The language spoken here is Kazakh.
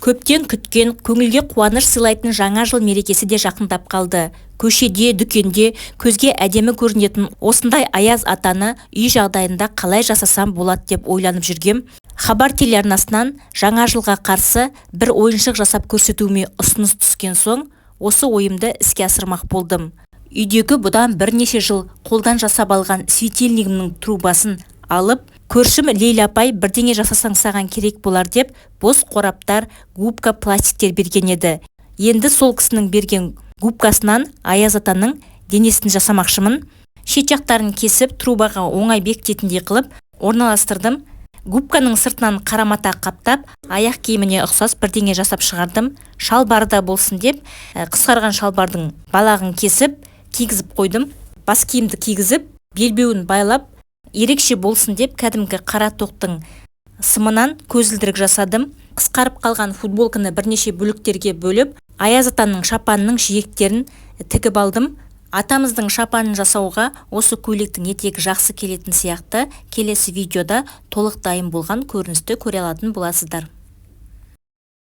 Көптен күткен, көңілге қуаныш сыйлайтын Жаңа жыл мерекесі де жақындап қалды. Көшеде, дүкенде көзге әдемі көрінетін осындай Аяз атаны үй жағдайында қалай жасасам болады деп ойланып жүргем. Хабар телеарнасынан Жаңа жылға қарсы бір ойыншық жасап көрсетуіме ұсыныс түскен соң, осы ойымды іске асырмақ болдым. Үйдегі бұдан бірнеше жыл қолдан жасап алған светильнигімнің трубасын алып, көршім Лейла апай бірдеңе жасасаң, саған керек болар деп, бос қораптар, губка, пластиктер берген еді. Енді сол кісінің берген губкасынан Аяз атаның денесін жасамақшымын. Шет жақтарын кесіп, трубаға оңай бекітетіндей қылып орналастырдым. Губканың сыртынан қара мата қаптап, аяқ киіміне ұқсас бірдеңе жасап шығардым. Шалбары да болсын деп, қысқарған шалбардың балағын кесіп, кигізіп қойдым. Бас киімді кигізіп, белбеуін байлап, ерекше болсын деп, кәдімгі қара тоқтың сымынан көзілдірік жасадым. Қысқарып қалған футболканы бірнеше бөліктерге бөліп, Аяз атаның шапанының жиектерін тігіп алдым. Атамыздың шапанын жасауға осы көйлектің етегі жақсы келетін сияқты. Келесі видеода толық дайын болған көріністі көре алатын боласыздар.